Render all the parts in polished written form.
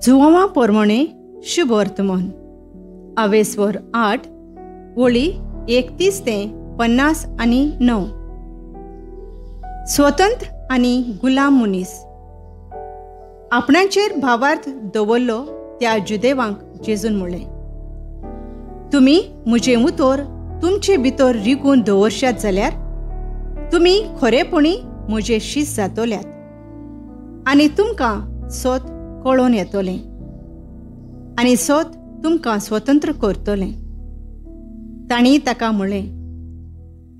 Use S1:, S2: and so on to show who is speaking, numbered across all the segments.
S1: जुवांवा पोरमोणे शुभ वर्तमान आवेस्वर 8 वळी 31 ते 50 आनी 9. स्वतंत्र आनी गुलाम मनीस. आपणाचेर भावार्थ दवरलो त्या जुदेवांक जेजून म्हणलें, तुमी म्हजें उतर तुमचे भितर रिगून दवरशात जाल्यार तुमी खरेपणी म्हजे शीस जातल्यात आनी तुमकां सत कळोवन येतलें आनी सत तुमकां स्वतंत्र करतलें. तांणी ताका म्हणलें,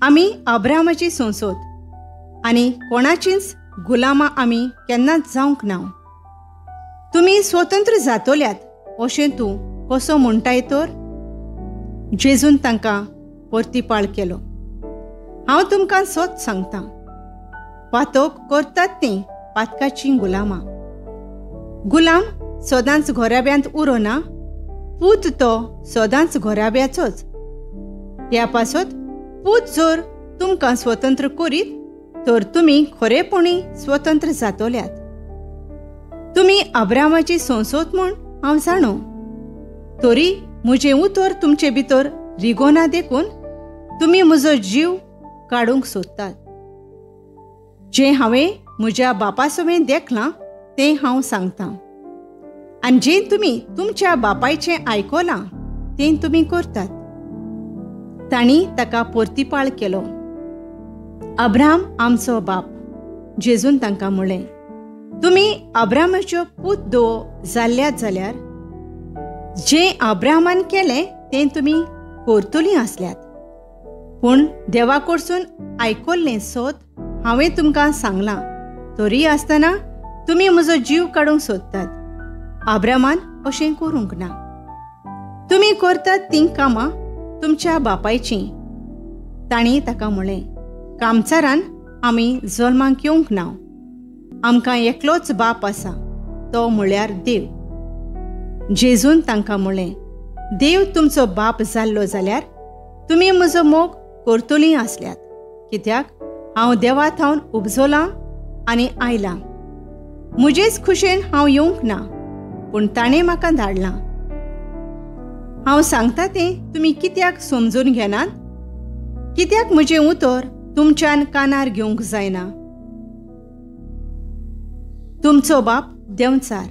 S1: आमी अब्रामाची संसद आनी कोणाचीच गुलामां आमी केन्नाच जावंक ना. तुमी स्वतंत्र जातल्यात अशें तूं कसो म्हणटाय तर? जेजून तांकां परतीपाळ केलो, हांव तुमकां सत सांगतां, पातक करतात तीं पातकाचीं गुलामां. गुलाम सदांच घराब्यांत उरना, पूत तो सदांच घराब्याचोच. ह्या पासत पूत जर तुमकां स्वतंत्र करीत तर तुमी खरेपणी स्वतंत्र जातल्यात. तुमी अब्रामाची संसद म्हूण हांव जाणो, तरी म्हजें उतर तुमचे भितर रिगोना देखून तुमी म्हजो जीव काडूंक सोदतात. जें हांवें म्हज्या बापा सवें देखलां तें हांव सांगतां आनी जें तुमी तुमच्या बापायचें आयकलां तें तुमी करतात. तांणी ताका परतीपाळ केलो, अब्राम आमचो बाप. जेजून तांकां म्हणलें, तुमी अब्रामाच्यो पूत दो जाल्ल्यात जाल्यार जें अब्रामान केलें तें तुमी करतलीं आसल्यात. पूण देवा कडसून आयकल्लें सत हांवें तुमकां सांगलां, तरी आसतना तुमी म्हजो जीव काडूंक सोदतात. अब्रामान अशें करूंक ना. तुमी करतात तीं कामां तुमच्या बापायचीं. तांणी ताका म्हणलें, कामचारान आमी जल्माक येवंक ना, आमकां एकलोच बाप आसा, तो म्हळ्यार देव. जेजून तांकां म्हणलें, देव तुमचो बाप जाल्लो जाल्यार तुमी म्हजो मोग करतलीं आसल्यात, कित्याक हांव देवा थावन उपजलां आनी आयलां. म्हजेच खुशेन हांव येवंक ना, पूण ताणें म्हाका धाडलां. हांव सांगता तें तुमी कित्याक समजून घेनात? कित्याक म्हजें उतर तुमच्यान कानार घेवंक जायना? तुमचो बाप देंवचार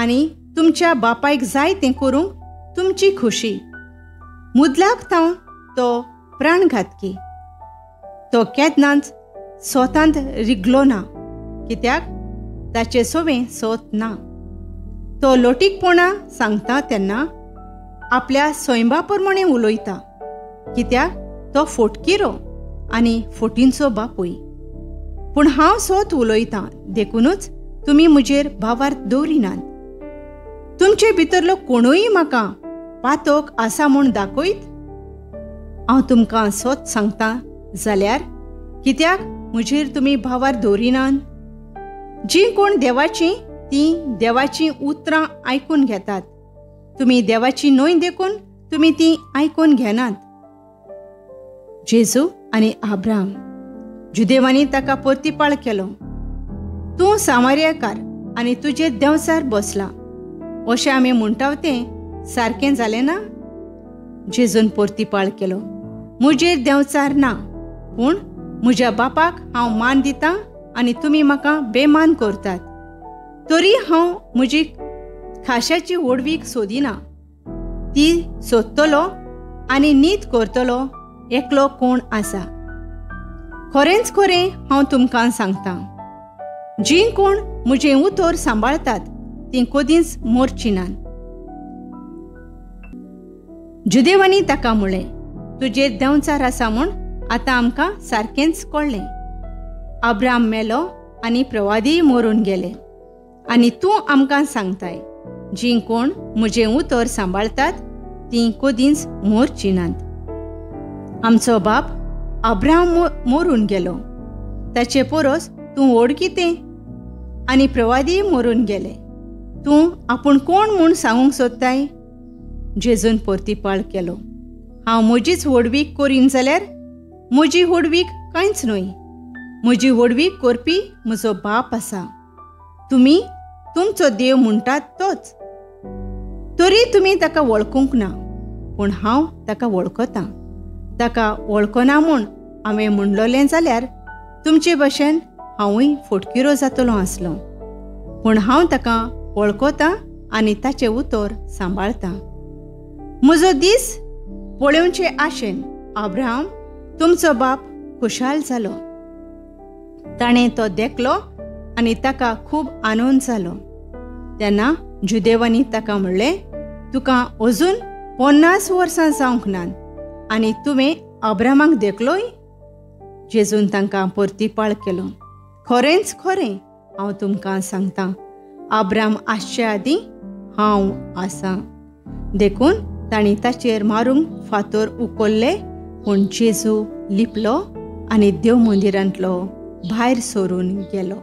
S1: आनी तुमच्या बापायक जाय तें करूंक तुमची खुशी. मुदलाक थावन तो प्राणघातकी, तो केन्नाच स्वतांत रिगलो ना, कित्याक ताचे सवें सत ना. तो लोटीकपणा सांगता तेन्ना आपल्या सैमा प्रमाणें उलयता, कित्याक तो फोटकिरो आनी फोटींचो बापूय. पूण हांव सत उलयतां देखूनच तुमी म्हजेर भावार्थ दवरिनात. तुमचे भितरलो कोणूय म्हाका पातक आसा म्हूण दाखयत? हांव तुमकां सत सांगता जाल्यार कित्याक म्हजेर तुमी भावार्थ दवरिनात? जीं कोण देवाचीं तीं देवाचीं उतरां आयकून घेतात. तुमी देवाची न्हय देखून तुमी तीं आयकून घेनात. जेजू आनी अब्राम. जुदेवांनी ताका परतीपाळ केलो, तूं सामारियाकार आनी तुजेर देंवचार बसला अशें आमी म्हणटाव तें सारकें जालें ना? जेजून परतीपाळ केलो, म्हजेर देंवचार ना, पूण म्हज्या बापाक हांव मान दितां आनी तुमी म्हाका बेमान करतात. तरी हांव म्हजी खाश्याची व्हडवीक सोदिना, ती सोदतलो आनी नीत करतलो एकलो कोण आसा. खरेंच खरें हांव तुमकां सांगतां, जीं कोण म्हजें उतर सांबाळतात तीं कदींच मोरचीं नात. जुदेवांनी ताका म्हणलें, तुजेर देंवचार आसा म्हूण आतां आमकां सारकेंच कळ्ळें. अब्राम मेलो आनी प्रवादीय मरून गेले, आनी तूं आमकां सांगताय जीं कोण म्हजें उतर सांबाळतात तीं कदींच मोरचीं नात. आमचो बाप अब्राम मरून गेलो, ताचे परस तूं व्हड कितें? आनी प्रवादीय मरून गेले, तूं आपूण कोण म्हूण सांगूंक सोदताय? जेजून परतीपाळ केलो, हांव म्हजीच व्हडवीक करीन जाल्यार म्हजी व्हडवीक कांयच न्हय. म्हजी व्हडवीक करपी म्हजो बाप आसा. तुमी तुमचो देव म्हणटात तोच. तरी तुमी ताका वळखूंक ना, पूण हांव ताका वळखतां. ताका वळखना म्हूण हांवें म्हणलोलें जाल्यार तुमचे भशेन हांवूय फटकिरो जातलो आसलो. पूण हांव ताका वळखतां आनी ताचें उतर सांबाळतां. म्हजो दीस पळोवचे आशेन अब्राहम तुमचो बाप खुशाल जालो. ताणें तो देखलो आनी ताका खूब आनंद जालो. तेन्ना जुदेवांनी ताका म्हणलें, तुका अजून 50 वर्सां जावंक नात आनी तुवें अब्राहमाक देखलोय? जेजून तांकां परतीपाळ केलो, खरेंच खरें हांव तुमकां सांगतां, अब्राहम आसचे आदीं हांव आसां. देखून तांणी ताचेर मारूंक फातर उखल्ले, पूण जेजू लिपलो आनी देव मंदिरांतलो भायर सरून गेलो.